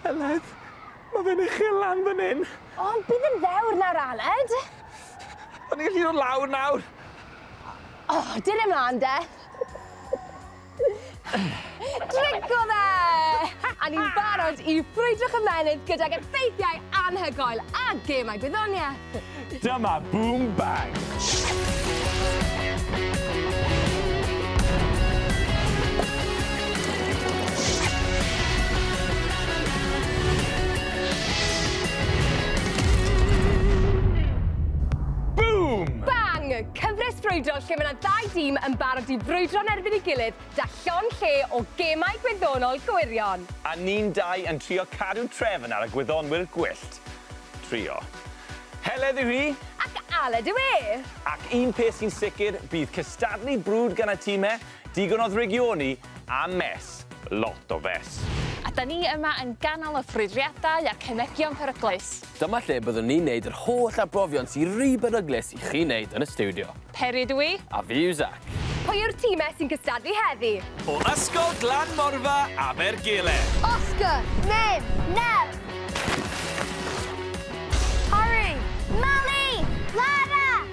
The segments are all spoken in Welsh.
Heledd, ma' fe'n uchel lan fan 'yn. Ond bydd yn ddewr nawr, Aled. O'n i'n gallu dod lawr nawr. O, dere mlan de. Dringo fe! A ni'n barod i ffrwydro'ch ymennydd gydag effeithiau anhygoel a gemau gwyddoniaeth. Dyma Boom Bang! Boom! Bang! Cyfres frwydrol lle mae 'na ddau dîm yn barod i frwydro'n erbyn ei gilydd 'da llond lle o gemau gwyddonol gwirion. A ni'n dau yn trio cadw trefn ar y gwyddonwyr gwyllt. Trio. Heledd yw hi. Ac Aled yw e! Ac un peth sy'n sicr, bydd cystadlu brwd gan y time, digon o ddrygioni, a mess. Lot o fess. A 'da ni yma yn ganol y ffrwydriadau a'r cemegion peryglus. Dyma lle byddwn ni'n neud yr holl arbrofion sy ry beryglus i chi neud yn y stiwdio. Peri ydw i. A fi yw Zac. Pwy yw'r time sy'n cystadlu heddi? O Ysgol Glan Morfa, Abergele. Oscar! Mim! Nel! Harry! Mali! Lara!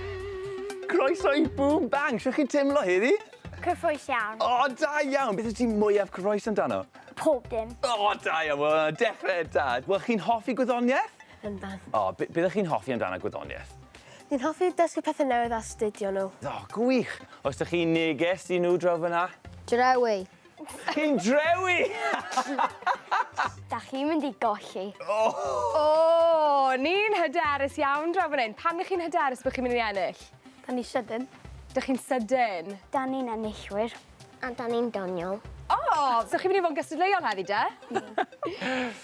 Croeso i Boom Bang! Shwt chi'n timlo heddi? Cyffrous iawn. O, da iawn! Beth wyt ti mwyaf cyffrous amdano? Pob dim. O, da iawn! Wel, dechrau da. Wel, chi'n hoffi gwyddoniaeth? Yndan. O, be beth ych chi'n hoffi amdano gwyddoniaeth? Ni'n hoffi dysgu pethau newydd a astudio nhw. O, gwych! Oes 'da chi neges i nhw draw fan'na? Drewi. Chi'n drewi! Da chi'n mynd i golli. O! O, ni'n hyderus iawn draw fan 'yn. Pam 'ych chi'n hyderus bod chi'n mynd i ennill? Da ni sydyn. Dych chi'n sydyn? Da ni'n enillwyr. A da ni'n doniol. O! So chi'n mynd i fod yn gystadleuol heddi de?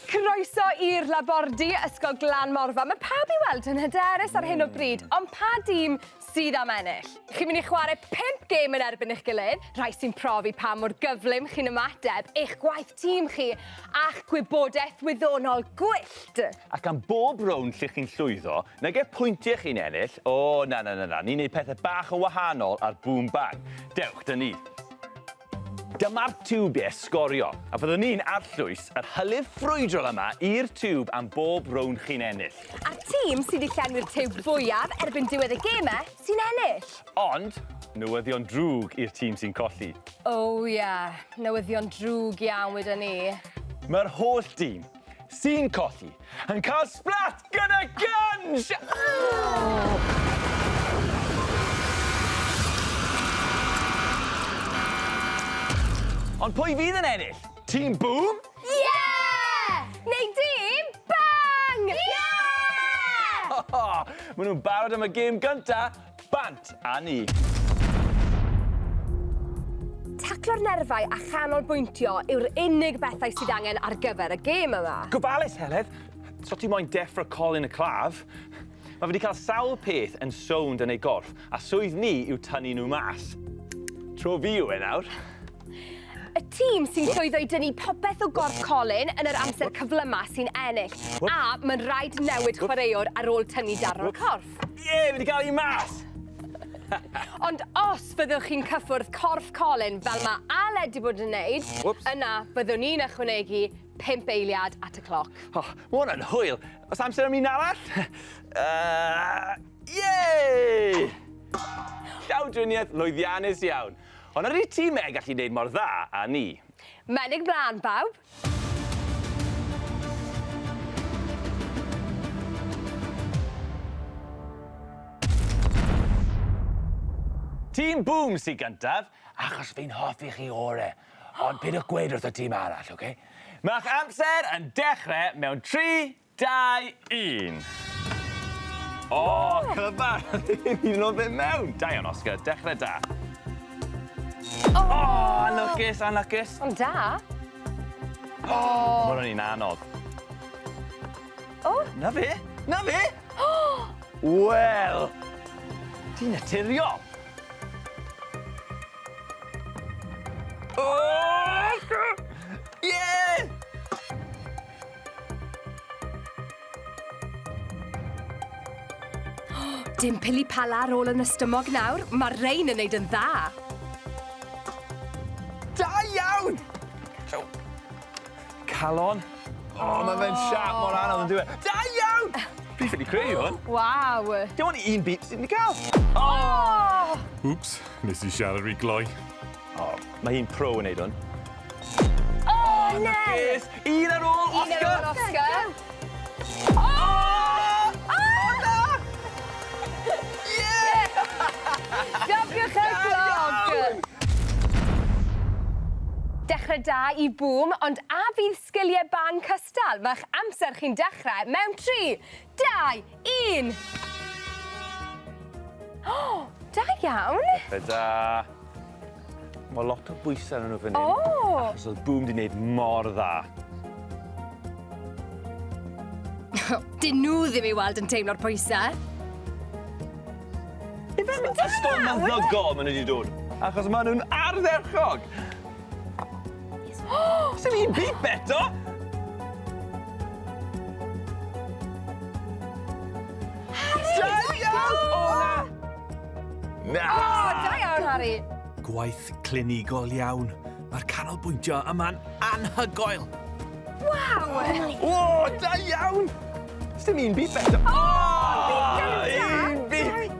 Croeso i'r labordy, Ysgol Glan Morfa. Mae pawb i weld yn hyderus ar hyn o bryd, ond pa dîm sydd am ennill? Chi'n mynd i chwarae pump gêm yn erbyn eich gilydd, rhai sy'n profi pa mor gyflym chi'n ymateb, eich gwaith tîm chi, a'ch gwybodaeth wyddonol gwyllt. Ac am bob rownd lle chi'n llwyddo, Nage pwyntie chi'n ennill, o na na na na, ni'n neud pethe bach yn wahanol ar Boom Bang. Dewch 'da ni. Dyma'r tiwbie sgorio, a fyddwn ni'n arllwys yr hylif ffrwydrol yma i'r tiwb am bob rownd chi'n ennill. A'r tîm sydd 'di llenwi'r tiwb fwyaf erbyn diwedd y geme sy'n ennill. Ond, newyddion drwg i'r tîm sy'n colli. O ie, newyddion drwg iawn weda ni. Mae'r holl dîm sy'n colli Yn cael splat gyda guns! Ond pwy fydd yn ennill? Tîm Boom? Yeah! Neu dîm Bang! Yeah! Maen nhw'n barod am y gêm gynta. Bant â ni! Taclo'r nerfau a chanolbwyntio yw'r unig bethau sydd angen ar gyfer y gêm yma. Gofalus, Heledd! So ti moyn deffro Colin y claf? Mae fe wedi cael sawl peth yn sownd yn ei gorff, a swydd ni yw tynnu nhw mas. Tro fi yw e nawr. Y tîm sy'n llwyddo i dynnu popeth o gorff Colin yn yr amser cyflyma sy'n ennill, a mae'n rhaid newid chwaraewr ar ôl tynnu darn o'r corff. Ie, fi 'di gael un mas! Ond os fyddwch chi'n cyffwrdd corff Colin fel mae Aled 'di bod yn neud, yna byddwn ni'n ychwanegu pump eiliad at y cloc. O, ma' hwn yn hwyl. Oes amser am un arall? Uh, yay! Llawdriniaeth lwyddiannus iawn. Ond ydy tîmau gallu gwneud mor dda â ni? Menig mlaen, bawb! Tîm Boom sy gyntaf, achos fi'n hoffi chi ore. Ond peidiwch gweud wrth y tîm arall, oce? Mae'ch amser yn dechrau mewn 3, 2, 1. O, clyfar! Ddim hyd yn oed ddim mewn! Da iawn, Oscar. Dechrau da. O, oh, anlwcus, anlwcus. Ond da. O! Oh. Mae hwn yn un anodd. O! Na fe! Na fe! Wel! Ti'n naturiol! O! Ie! Dim pili pala ar ôl yn y stumog nawr. Mae'r rein yn neud yn dda. Da iawn! Calon. O, mae fe'n siap mor anodd yn dyw e. Da iawn! Fi ffili creu hwn. Waw. Dim ond un beat sydd wedi cael. Oh! Wps, nes i siarad rhy gloi. O, mae hi'n pro yn neud hwn. Oh, ne! Yes, un ar ôl Un ar ôl Oscar! Oscar. O! O, na! Ie! Stopiwch y gloc! Dechrau da i Boom, ond a fydd sgiliau Bang cystal? Mae'ch amser chi'n dechrau mewn 3, 2, 1. O, da iawn. Dechrau da. Mae lot o bwysau arnyn nhw fan hyn. O! Achos oedd Boom 'di wneud mor dda. Dyn nhw ddim i weld yn teimlo'r pwysau. Ife mynd ystod meddygol maen nhw wedi dod? Achos maen nhw'n ardderchog! Sdim un bip eto! Da iawn! O, na! Na! O, da iawn, Harry. Gwaith clinigol iawn. Mae'r canolbwyntio yma'n anhygoel. Waw! O, da iawn! Sdim un bip eto. O, bip gynta! Un bip!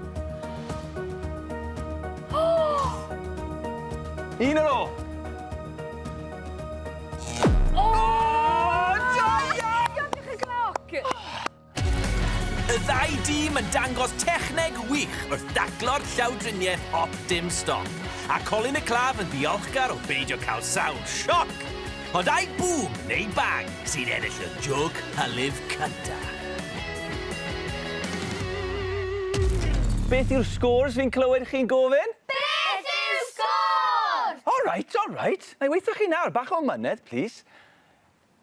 Un ar ôl. O, da iawn! Stopiwch y gloc! Y ddau dîm yn dangos techneg wych wrth daclo'r llawdriniaeth op dim stop, a Colin y claf yn ddiolchgar o beidio cael sawl sioc. Ond ai Boom neu Bang sy'n ennill y jôc hylif cynta? Beth yw'r scores fi'n clywed chi'n gofyn? Beth yw'r sgôr? All right, all right. Na i weithio chi nawr, bach o mynedd, please.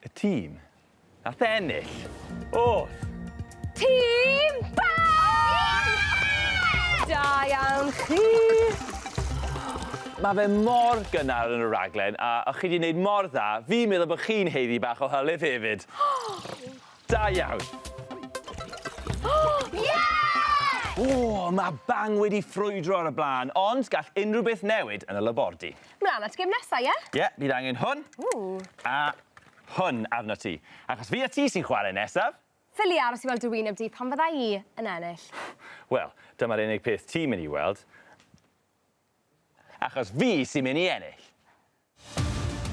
Y tîm nath ennill o'dd... Tîm Bang! Da iawn chi! Mae fe mor gynnar yn y raglen a o'ch chi 'di wneud mor dda, fi'n meddwl bod chi'n haeddu bach o hylif hefyd. Da iawn. Yeah! O, mae Bang wedi ffrwydro ar y blaen, ond gall unrhyw beth newid yn y labordy. Mlaen at gêm nesa, ie? Ie, bydd angen hwn Ww. a hwn arno ti. Achos fi a ti sy'n chwarae nesaf. Ffili aros i weld dy wyneb di pan fydda i yn ennill. Wel, dyma'r unig peth ti'n mynd i weld. Achos fi sy'n mynd i ennill.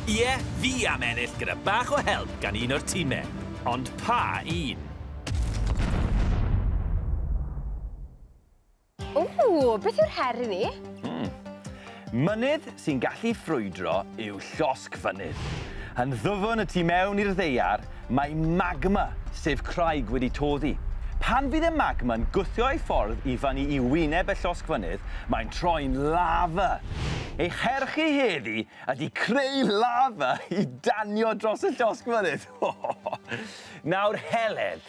Ie, fi am ennill gyda bach o help gan un o'r timau. Ond pa un? Ww, beth yw'r her i ni? Mynydd sy'n gallu ffrwydro yw llosgfynydd. Yn ddwfn y tu mewn i'r ddaear, mae magma, sef craig wedi toddi. Pan fydd y magma'n gwthio ei ffordd i fyny i wyneb y llosgfynydd, mae'n troi'n lafa. Eich her chi heddi ydy creu lafa i danio dros y llosgfynydd. Nawr Heledd,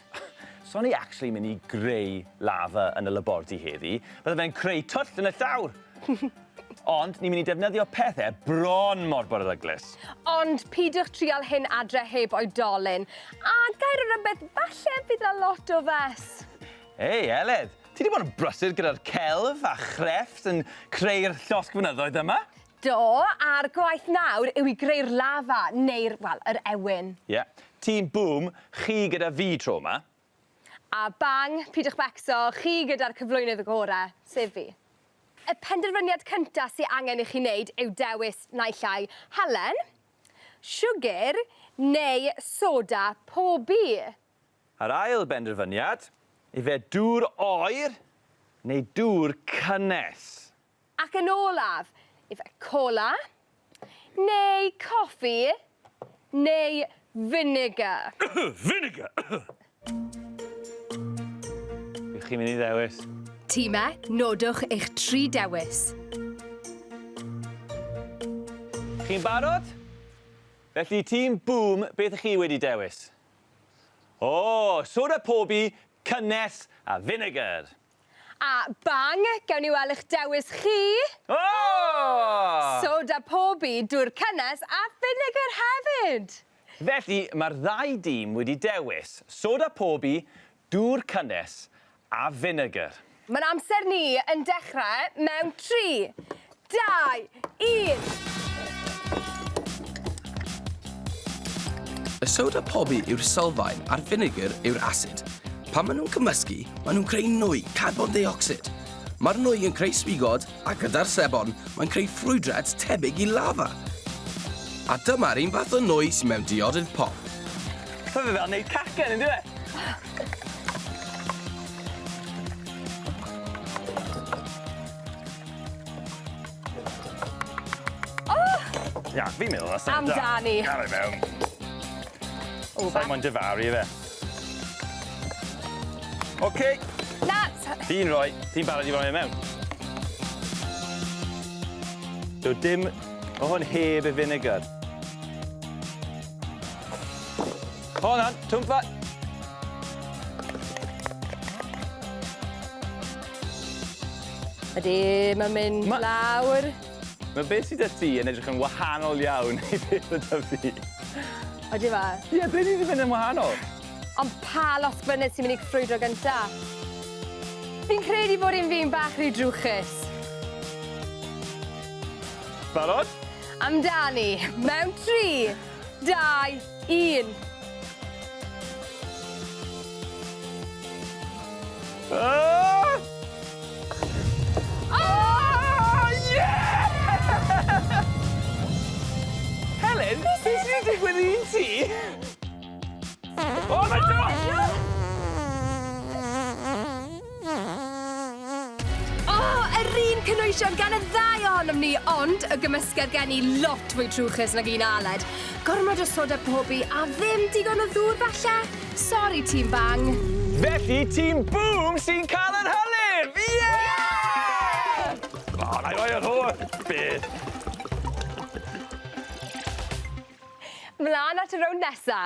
so ni actually mynd i greu lafa yn y labordy heddi. Bydde fe'n creu twll yn y llawr. Ond ni'n mynd i defnyddio pethau bron mor beryglus. Ond pidwch trial hyn adre heb oedolyn. A gair o rywbeth, falle bydd 'na lot o fes. Ei, Heledd, ti wedi bod yn brysur gyda'r celf a chrefft yn creu'r llosgfynyddoedd yma? Do, a'r gwaith nawr yw i greu'r lafa, neu'r, wel, yr ewyn. Ie. Yeah. Tîm Boom, chi gyda fi tro yma. A bang, pidwch becso, chi gyda'r cyflwynydd y gorau, sef fi. Y penderfyniad cyntaf sy'n angen i chi wneud yw dewis naill ai halen, siwgr neu soda pobi. A'r ail benderfyniad, ife dŵr oer neu dŵr cynnes. Ac yn olaf, ife cola, neu coffi, neu vinegar. Vinegar! Bych chi'n mynd i ddewis? Tîmau, nodwch eich tri dewis. Chi'n barod? Felly, tîm Boom, beth ych chi wedi dewis? O, soda pobi, cynnes a vinegar. A bang, gawn ni weld eich dewis chi. O! Soda pobi, dŵr cynnes a vinegar hefyd. Felly, mae'r ddau dîm wedi dewis soda pobi, dŵr cynnes a vinegar. Mae'n amser ni yn dechrau mewn 3, 2, 1. Y soda pobi yw'r sylfaen a'r finegr yw'r asid. Pan maen nhw'n cymysgu, maen nhw'n creu nwy, carbon deuocsid. Mae'r nwy yn creu swigod, a gyda'r sebon, mae'n creu ffrwydrad tebyg i lafa. A dyma'r un fath o nwy sy'n mewn diodydd pop. Mae fe fel neud cacen, yndyw e? Oh! Ia, fi'n meddwl that's da. Amdani. Gad e mewn. Sai moyn difaru fe. Oce. Na! Ti'n rhoi, ti'n barod i roi e mewn. So dim, mae hwn heb y vinegar. Hold on, twmpa. Ydy, mae'n mynd ma lawr. Mae beth sydd 'da ti yn edrych yn wahanol iawn i beth sydd 'da fi. Odi fe? Ie, ble ni 'di mynd yn wahanol? Ond pa losgfynydd sy'n mynd i ffrwydro gynta? Fi'n credu bod un fi'n bach rhy drwchus. Barod? Amdani, mewn 3, 2, 1. Ah! Ah, yeah! Helen, beth sydd wedi digwydd i ti? Oh my God! O, yr un cynwysion gan y ddau ohonom ni, ond y gymysgedd gen i lot fwy trwchus nag un Aled. Gormod o soda pobi a ddim digon o ddŵr falle? Sori, Tîm Bang. Felly, Tîm Boom sy'n cael yr hylif! Yeah! O, na i roi yr holl beth. Mlaen at y rownd nesa.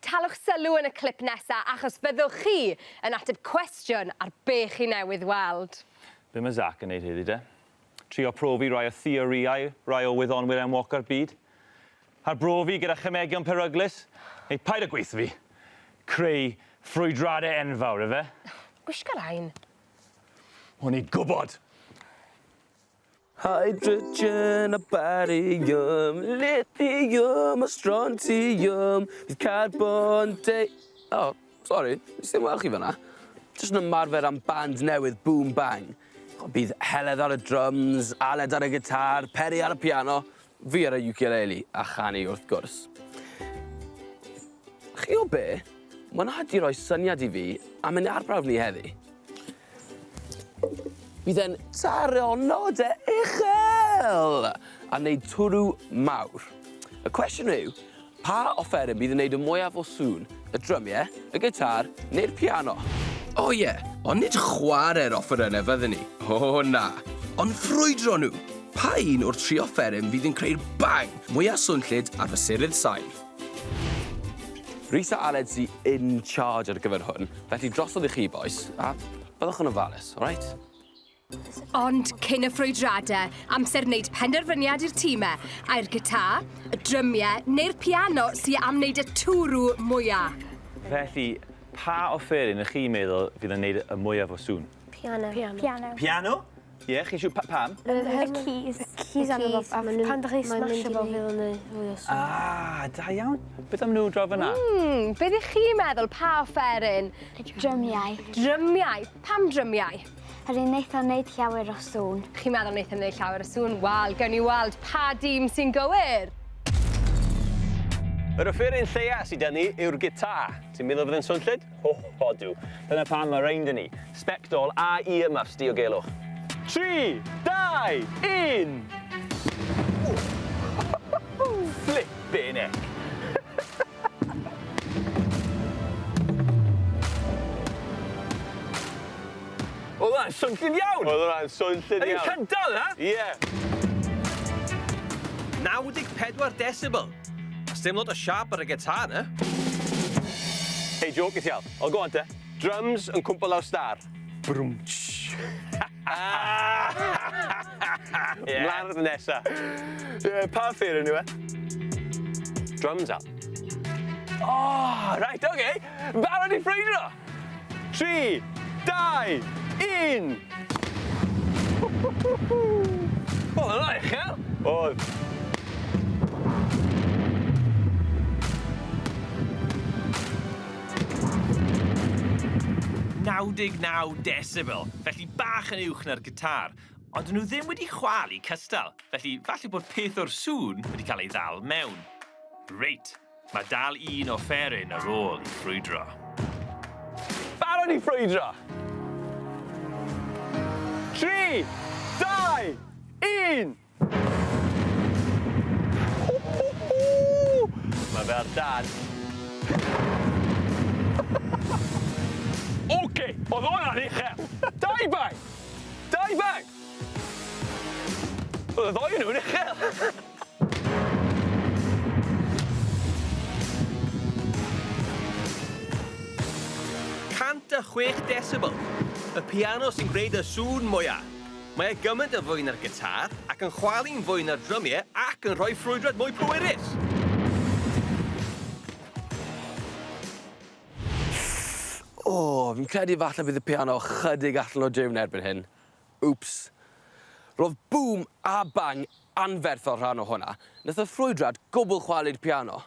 Talwch sylw yn y clip nesa achos fyddwch chi yn ateb cwestiwn ar be chi newydd weld. Be mae Zac yn neud heddi de? Trio profi rai o theorïau rai o wyddonwyr enwoca'r byd? Arbrofi gyda chemegion peryglus? Neu paid â gweutho fi. Creu ffrwydradau enfawr, ife? Gwisga rain. O'n i'n gwybod! Hydrogen a barium, lithium a strontium, bydd carbon de... Oh, sori, nes i ddim weld chi fan'na. Jyst yn ymarfer am band newydd Boom Bang. Bydd Heledd ar y drums, Aled ar y gitar, Peri ar y piano, fi ar y ukulele a chanu wrth gwrs. Chi o be? Mae 'na 'di roi syniad i fi am ein arbrawf ni heddi. Bydd e'n taro nodau uchel a wneud twrw mawr. Y cwestiwn yw, pa offeryn bydd yn wneud y mwyaf o sŵn, y drymiau, y gitar neu'r piano? O ie, ond nid chwarae'r offerynnau fydden ni. O na, ond ffrwydro nhw! Pa un o'r tri offeryn fydd yn creu'r bang mwyaf swnllyd ar fesurydd sain? Rhys a Aled sy in charge ar gyfer hwn, felly drosodd i chi bois, a byddwch yn ofalus, alright? Ond cyn y ffrwydradau, amser wneud penderfyniad i'r tîmau, ai'r gitar, y drymiau neu'r piano sy am wneud y twrw mwyaf. Felly, pa offeryn ych chi'n meddwl fydd yn wneud y mwyaf o sŵn? Piano. Piano. Piano. Piano? Ie, yeah, chi'n siŵr pam? Y keys. Y keys arno fo. A pan dach chi'n smasho fo fydd o'n neud fwy o sŵn. Ah, da iawn. Beth am nhw draw fyna? Beth ych chi'n meddwl, pa offeryn? Drymiau. Drymiau. Pam drymiau? Yr un wneith o'n neud llawer o sŵn. Chi'n meddwl wneith o'n neud llawer o sŵn? Wel, gewn ni weld pa dîm sy'n gywir. Yr offeryn lleia sydd 'da ni yw'r gitar. Ti'n meddwl fydd e'n swnllyd? O, odw. Dyna pam mae rhain 'da ni. Sbectol a earmuffs diogelwch. 3, 2, 1! Flippin' heck! Oedd hwnna'n swnllyd iawn! Oedd hwnna'n swnllyd Yr un iawn. cyntaf oedd hwnna? Ie. 94 decibel. Sdim lot o siâp ar y gitar 'na. Hei, joke i ti al. O, go on te. Drums yn cwmpo lawr star. Brwm. Yeah. Mlaen at y nesa. Ie, pa offeryn yw e? Drums al. Oh, right, oce. Okay. Barod i ffrwydro! 3, 2, 1! Oedd hwnna'n uchel! Oedd. 199 decibel, felly bach yn uwch na'r gitar. Ond dyn nhw ddim wedi chwalu cystal, felly falle bod peth o'r sŵn wedi cael ei ddal mewn. Reit, mae dal un offeryn ar ôl i ffrwydro. Barod i ffrwydro! 3, 2, 1! Mae fe ar dân. Oce, oedd hwnna'n uchel! Dau bang! Dau bang! Oedd y ddou o nhw'n uchel! 106 decibel. Y piano sy'n gwneud y sŵn mwya. Mae e gymaint yn fwy na'r gitar, ac yn chwalu'n fwy na'r drymiau, ac yn rhoi ffrwydrad mwy pwerus! O, fi'n credu falle bydd y piano chydig allan o diwn erbyn hyn. Oops. Roedd boom a bang anferth fel rhan o hwnna. Nath y ffrwydrad gwbl chwalu'r piano.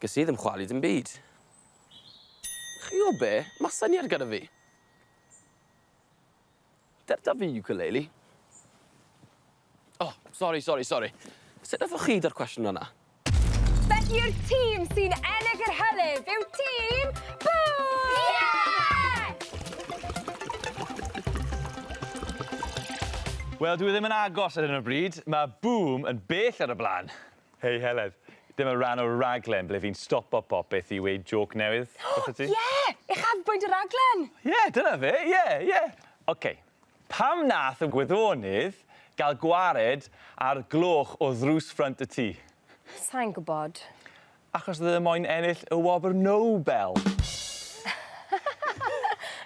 Ges i ddim chwalu dim byd. Chi o be? Ma' syniad gyda fi. Der da fi ukulele. Oh, sori, sori, sori. Sut nathoch chi 'da'r cwestiwn yna? Felly'r tîm sy'n ennill yr hylif yw tîm Boom! Yeah! Wel, dwi ddim yn agos ar hyn o bryd. Mae Boom yn bell ar y blaen. Hei Heledd, dyma ran o raglen ble fi'n stopo popeth i weud jôc newydd wrthot ti. Ie! Uchafbwynt y raglen! Ie, dyna fe, ie, ie. Ocê, pam nath y gwyddonydd gael gwared ar gloch o ddrws ffrynt y tŷ? Sai'n gwbod. Achos oedd e moyn ennill y wobr Nobel.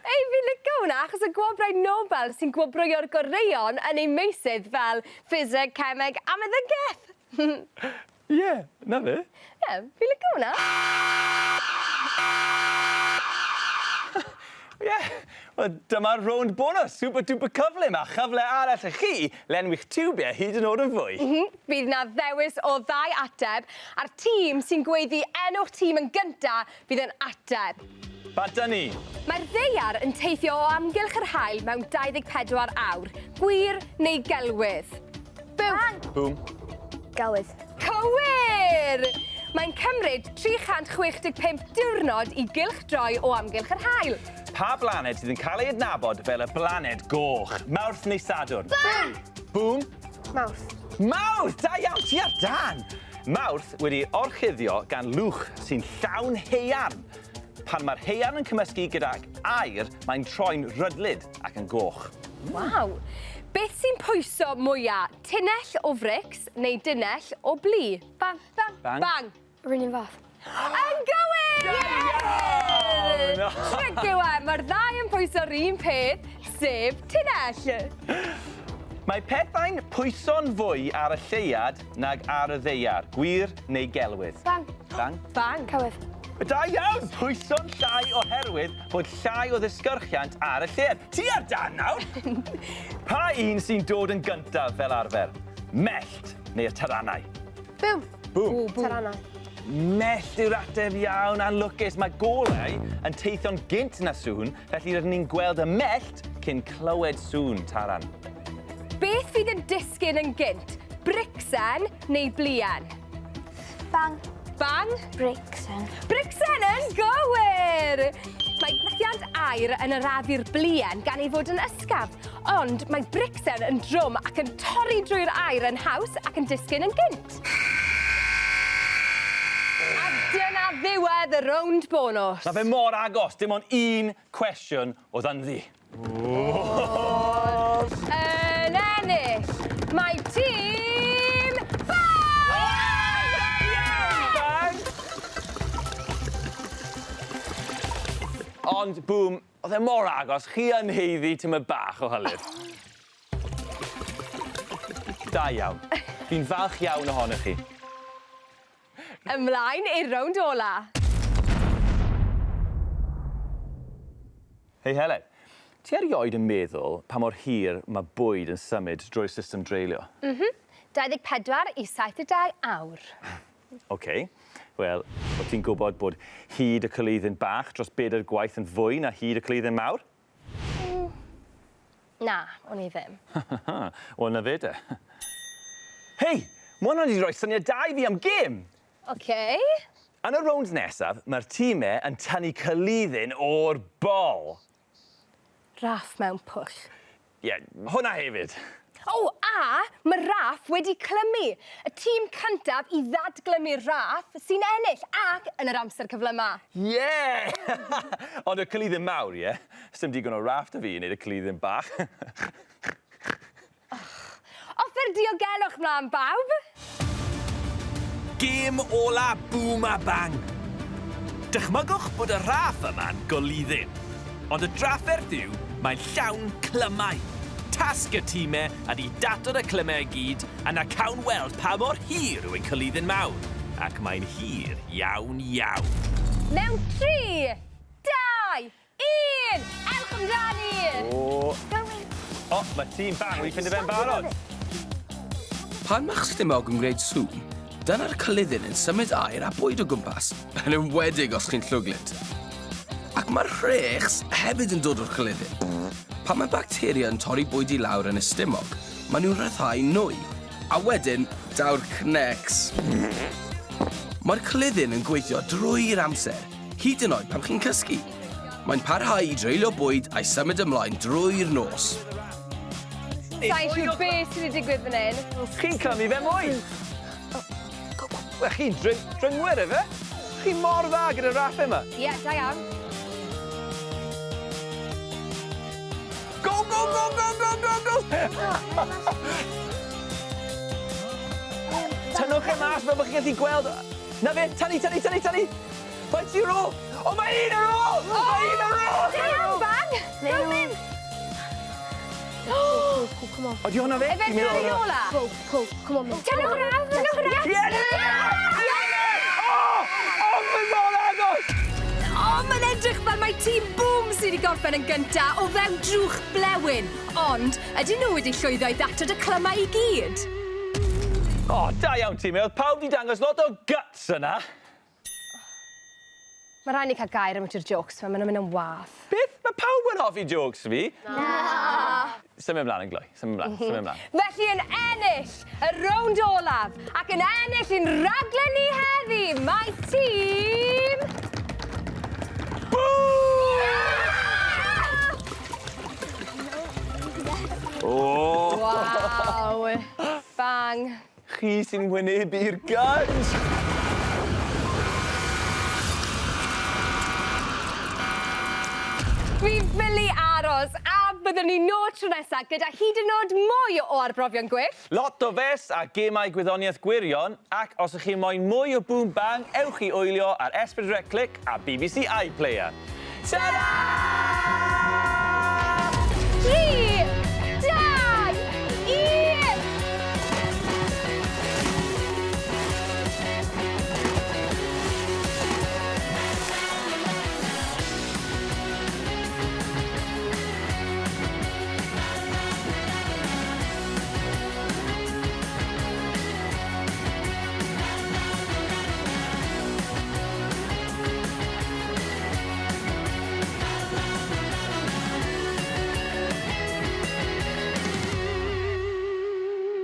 Ei, fi'n lico hwnna, achos y gwobrau Nobel sy'n gwobrwyo'r goreuon yn eu meysydd fel ffiseg, cemeg a meddygaeth. Ie, 'na fe. Ie, fi'n lico hwnna. Ie, wel dyma'r rownd bonws, super duper cyflym, a chyfle arall i chi lenwi'ch tiwbiau hyd yn oed yn fwy. Mm Bydd 'na ddewis o ddau ateb, a'r tîm sy'n gweiddi enw'ch tîm yn gynta fydd yn ateb. Bant â ni. Mae'r ddaear yn teithio o amgylch yr haul mewn 24 awr. Gwir neu gelwydd? Bŵm! Bang! Bŵm. Gelwydd. Cywir! Mae'n cymryd 365 diwrnod i gylchdroi o amgylch yr haul. Pa blaned sydd yn cael ei adnabod fel y blaned goch? Mawrth neu Sadwrn? Bang! Bŵm! Mawrth. Mawrth! Da iawn, ti ar dân! Mawrth wedi orchuddio gan lwch sy'n llawn haearn. Pan mae'r haearn yn cymysgu gydag aer, mae'n troi'n rydlyd ac yn goch. Waw! Beth sy'n pwyso mwya, tunnell o frics neu dunnell o blu? Bang! Bang! Bang. Bang! Yr un fath. Yn gywir! Iawn! Tric yw e, mae'r ddau yn pwyso'r un peth, sef tunnell. Mae pethau'n pwyso'n fwy ar y lleuad nag ar y ddaear. Gwir neu gelwydd? Bang! Bang. Bang. Cywydd. Da iawn! Pwyso'n llai oherwydd bod llai o ddisgyrchiant ar y lleuad. Ti ar dân nawr! Pa un sy'n dod yn gyntaf fel arfer? Mellt neu'r taranau? Bŵm! Bŵm. Taranau. Mellt yw'r ateb iawn, anlwcus. Mae golau yn teithio'n gynt na sŵn, felly rydyn ni'n gweld y mellt cyn clywed sŵn taran. Beth fydd yn disgyn yn gynt, bricsen neu bluen? Bang. Bang. Bricsen. Bricsen yn gywir! Mae gwthiant aer yn arafu'r bluen gan ei fod yn ysgafn, ond mae bricsen yn drwm ac yn torri drwy'r aer yn haws ac yn disgyn yn gynt. A dyna ddiwedd y rownd bonws. Mae fe mor agos, dim ond un cwestiwn oedd ynddi. Yn ennill, mae tîm Bang! Bang! Ond, bŵm, oedd e mor agos, chi yn haeddu tymed bach o hylif. Da iawn. Fi'n falch iawn ohonoch chi. Ymlaen i'r rownd ola. Hei Helen, ti erioed yn meddwl pa mor hir mae bwyd yn symud drwy'r system dreulio? 24 i 72 awr. OK. Wel, o ti'n gwybod bod hyd y coluddyn bach dros bedair gwaith yn fwy na hyd y coluddyn mawr? Na, o'n i ddim. Wel, 'na fe de. Hei, ma' hwnna 'di rhoi syniad da i fi am gêm! OK. Yn y rownd nesaf, mae'r tîmau yn tynnu coluddyn o'r bol. Raff mewn pwll. Ie, hwnna hefyd. O, a mae raff wedi clymu. Y tîm cyntaf i ddadglymu'r raff sy'n ennill ac yn yr amser cyflyma. Ie! Ond y coluddyn mawr, ie? Sdim digon o raff 'da fi i wneud y coluddyn bach. Offer diogelwch mlaen bawb! Gêm ola Boom a Bang. Dychmygwch bod y rhaff yma'n goluddyn. Ond y drafferth yw, mae'n llawn clymau. Tasg y tîmau ydy datod y clymau i gyd, a na cawn weld pa mor hir yw ein coluddyn mawr. Ac mae'n hir iawn iawn. Mewn 3, 2, 1! Ewch amdani! O! O, mae tîm Bang wedi ffindo fe'n barod. Pan mae'ch stumog yn gwneud sŵn, dyna'r coluddyn yn symud aer a bwyd o gwmpas, yn enwedig os chi'n llwglyd. Ac mae'r rhechs hefyd yn dod o'r coluddyn. Pan mae bacteria yn torri bwyd i lawr yn y stumog, maen nhw'n rhyddhau nwy, a wedyn daw'r cnecs. Mae'r coluddyn yn gweithio drwy'r amser, hyd yn oed pan chi'n cysgu. Mae'n parhau i dreulio bwyd a'i symud ymlaen drwy'r nos. Sa'n siŵr beth sydd wedi digwydd fan hyn. Chi'n clymu fe mwy! Wel, chi'n dryngwyr, efe? Chi mor dda gyda'r raff yma. Ie, da iawn. Go, go, go, go, go, go, go! Tynnwch e mas fel bod chi'n gallu gweld. Na fe, tynnu, tynnu, tynnu, tynnu! Faint sy ar ôl? O, mae un ar ôl! Mae un ar ôl! Da iawn, Bang! Go, Mim! Come on. Ydy hwnna fe? Efe Fi'n meddwl gyrru hwnna. ola? Go, go, come on. Tynnwch raff, tynnwch raff! Ie! O! O, mae mor agos! O, mae'n edrych fel mae tîm Boom sydd wedi gorffen yn gynta o fewn drwch blewyn. Ond, ydyn nhw wedi llwyddo i ddatod y clymau i gyd? O, da iawn tîm. Oedd pawb wedi dangos lot o guts yna. Mae rhaid ni cael gair am ydy'r jokes, ma, maen nhw'n mynd yn wath. Beth? Mae pawb yn hoffi jokes fi. Na. Symud ymlaen yn gloi. Symud ymlaen, symud ymlaen. Felly yn ennill y rownd olaf ac yn ennill ein rhaglen ni heddi, mae tîm... Boom! O! Waw! Bang! Chi sy'n wynebu'r guns! Fi ffili aros a byddwn ni nôl tro nesaf gyda hyd yn oed mwy o arbrofion gwyllt. Lot o fes a gemau gwyddoniaeth gwirion, ac os ych chi moyn mwy o Boom Bang, ewch i wylio ar S4C Clic a BBC iPlayer. Ta-ra! 3,